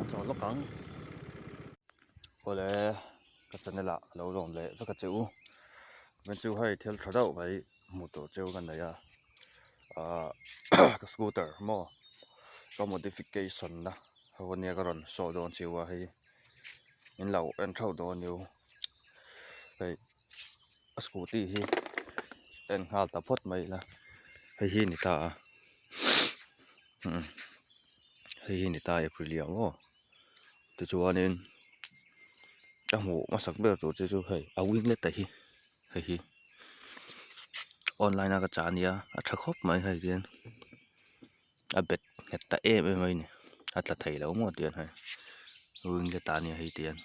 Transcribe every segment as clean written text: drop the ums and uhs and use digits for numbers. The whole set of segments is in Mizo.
Chawl lawk ang. Awle ka channel ah lo lawm leh vek a che u. Chuan chu hei thil tha deuh mai hmuh tur cheu ka nei a. Ahh ka scooter maw ka modification na ho ania ka rawn sawi dawn cheu a hei min lo en theuh dawn aniu hei a scooty hi en nghal ta phawt mai ila hei hi a ni ta a hei hi a ni ta a Aprilia maw tichuanin a hmuh hmasak ber tur chu chu hei a winglet a hi hei hi online a ka chah ania a tha khawp mai hei hian a bet nghet ta em em mai a ni a tla thei lo maw tiang hei winglet ah ania hei tiang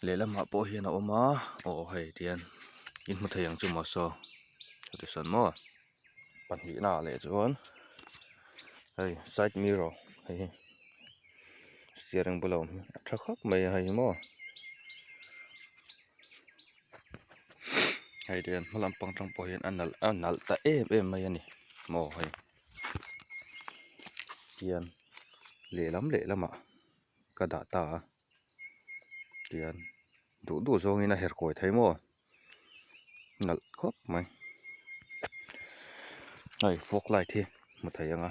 lehlamah pawh hian a awm a aw hei tiang in hmu thei ang chu maw saw tisawn maw. Pahnihna ah leh chuan hei side mirror hei hi steering bula awm hi a tha khawp mai a hei hi maw hei te hma lampang atang pawh hian a nalh a nalh ta em em mai a ni maw hei hian lehlam lehlamah ka dah ta a tian duh duh zawngin a herh kawi thei maw. Nalh khawp mai hei fog light hi hmu thei ang a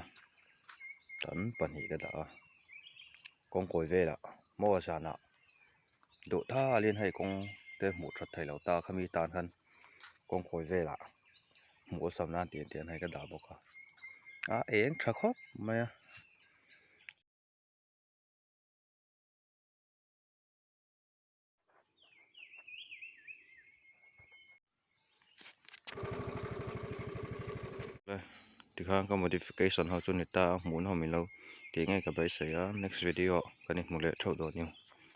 tam pahnih ka dah a kawngkawi velah maw zanah duh thalin hei kawng te hmuh that theih loh ta khami tan khan kawngkawi velah hmuh awlsam nan tih te hian hei ka dah bawk a a eng tha khawp mai a. Tikhan ka modification ho chu ni ta a hmuhnawm ilo tih ngei ka beisei a next video ah kan inhmu leh theuh dawn nia.